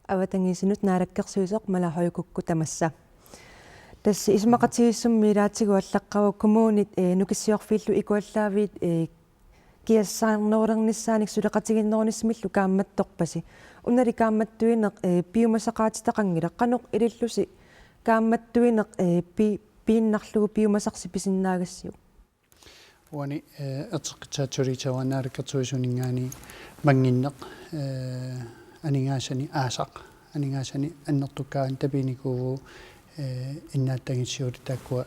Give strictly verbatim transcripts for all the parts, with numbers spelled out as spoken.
Avatangiisinut naalakkersuisoq Mala Høy Kúko tamassa. Tassa isumaqatigiissummi ilaatigut allaqqavoq kommunit, eh, Nukissiorfiillu ikuallaaviit, eh, kiassarnerulernissaannik suleqatiginnerunissamillu kaammattorpasi. Unali kaammattuineq, eh, piumasaqaatitaqanngilaq, qanoq ilillusi kaammattuineq, eh, pi-, piinnarlugu piumasarsi pisinnaagassiuk? Uani, eh, erteqqissaatsoliissaanga Naalakkersuisuninngaanniit mannginneq, eh, aningaasani aasaq, aningaasani annertukkaangat tapiinikuuvugut, eh, innaattangissiuuli taakkua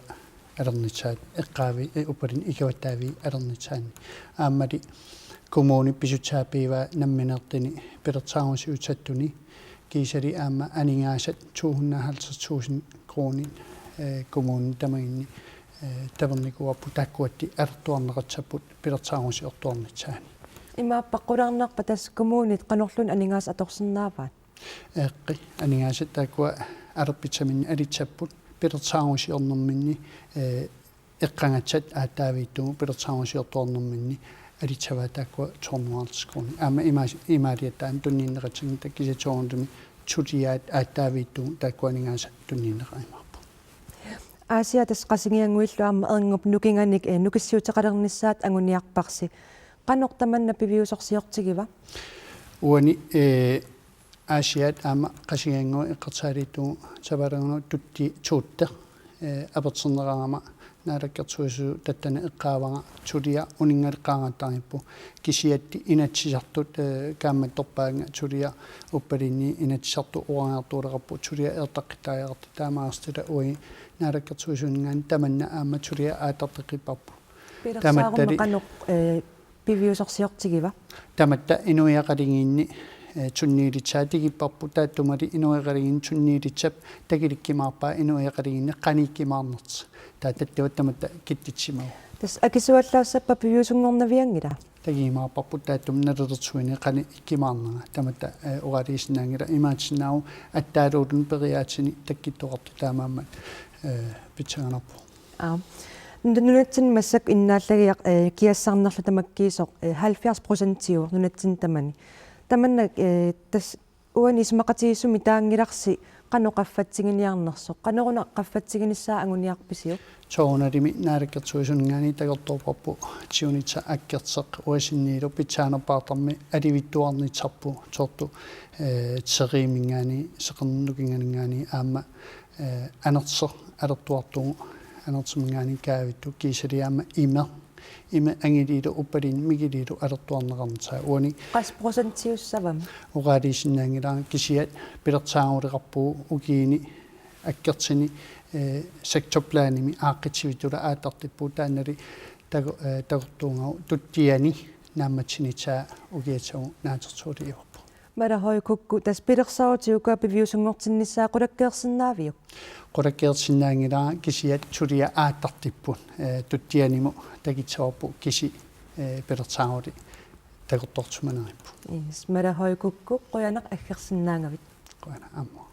alernissaat eqqaavi, eh, upalin ikuattaavi alernissaanni. Aammali kommuni pisussaappivaa nammineerluni pilersaarusiussattuni kiisami aamma aningaasat to hundrede og halvtreds tusind kroner, eh, kommuni tamaginni, eh, tavernikuuarput taakkuattut alertuarneqassapput pilersaarusiortuarnissaanni. Imaappa qularnarpa tassa kommunit qanorluunniit aningaasat atorsinnaavaat? Eqqi, aningaasat taakkua alerpitsaminni alissapput pilersaarusiornerminni, eh, eqqagassat aatsaavittut pilersaarusiortuarnerminni alissavaat taakkua to hundrede og halvtreds kroner. Aamma ima-, imaaliattaaq tunniunneqassanngitsoq kisianni to hundrede suliaat aatsaavittut taakkua aningaasat tunniunneqarumaarput. Aasiaat tassa Qasigiannguillu aamma erngup nukinganik, eh, nukissiuteqalernissaat anguniarparsi. Qanoq tamanna piviusorsiortigiva? Uani, eh, Aasiaat aamma Qasigiannguit eqqarsaatigalugit sapaatip akunneri tutti-, tuutte, eh, apersorneqarama Naalakkersuisut tassani eqqaavara suliaq uninngaqqaartariaqarpoq. Kisianni Inatsisartut, eh, kaammattorpaannga suliaq uppalinni Inatsisartut oqariartuuleqarput suliaq eertaqqittariaqartoq, taamaasilluni uagut Naalakkersuisuninngaanniit tamanna aamma suliaq aallarteqqipparput. Pilersaarummi tamattali qanoq, eh, piviusorsiortigiva? Tamatta inuiaqatigiinni, eh, sunniutissaat tikipparput, taattumali inuiaqatigiinni sunniutissap takutikkumaarpaa inuiaqatigiinni qanoq ikkumaarnersoq. Taava tattoo tamatta kittitsimagu. Tassa akisuallaassappat piviusunngornavianngila? Takujumaarparput taattumik nalilersuineq qanoq ikkumaarnera. Tamatta, eh, oqaluussinnaanngilaq, imaassinnaavoq attaarluunniit periaatsinik takkuttoqartoq, taamaammat, eh, pissanganarpoq. Aap. Nunatsinni massakkut innaallagiaq, eh, kiassarnerlu tamakkiisoq, eh, halvfjerds procentiuvoq nunatsinni tamani. Tamanna, eh, tassa uani isumaqatigiissummi taanngilarsi qanoq qaffatsiginiarnersoq. Qanoruna qaffatsiginissaa anguniarpisiuk? Soorunalimi Naalakkersuisuninngaanniit takorloorparput siunissaq aggerseq uasinniilu pitsaanerpaartarmi alivittuarnissarput soorlu, eh, teriiminngaanniit, seqernup nukinganinngaanniit aamma, eh, anersoq alertuartugut, anersuminngaanniit kaavittoq kiisami aamma imeq, imeq angiliilu uppalinni mikiliilu alertuarneqarnissaa uani. Qassit procentiussavami? Oqaluussinnaanngilara, kisianni pilersaaruleqarpugut ukiuni aggersuni, eh, sektorplanimi aaqqissuisutut aallartippugut, taannali taku-, eh, takortuugami tuttiani naammassinissaa ukiatsiarlu naatsorsuuliorpoq. Mala Høy Kúko, tassa pilersaarutit ukua piviusunngortinnissaat qulakkeersinnaaviuk? Qulakkeersinnaanngilara, kisianni suliaq aallartipput, eh, tuttianimut takussavarput kisi, eh, pilersaarutit takorloorsimanerupput. Yes, Mala Høy Kúko, qujanaq aggersinnaagavit. Qujanaq aamma.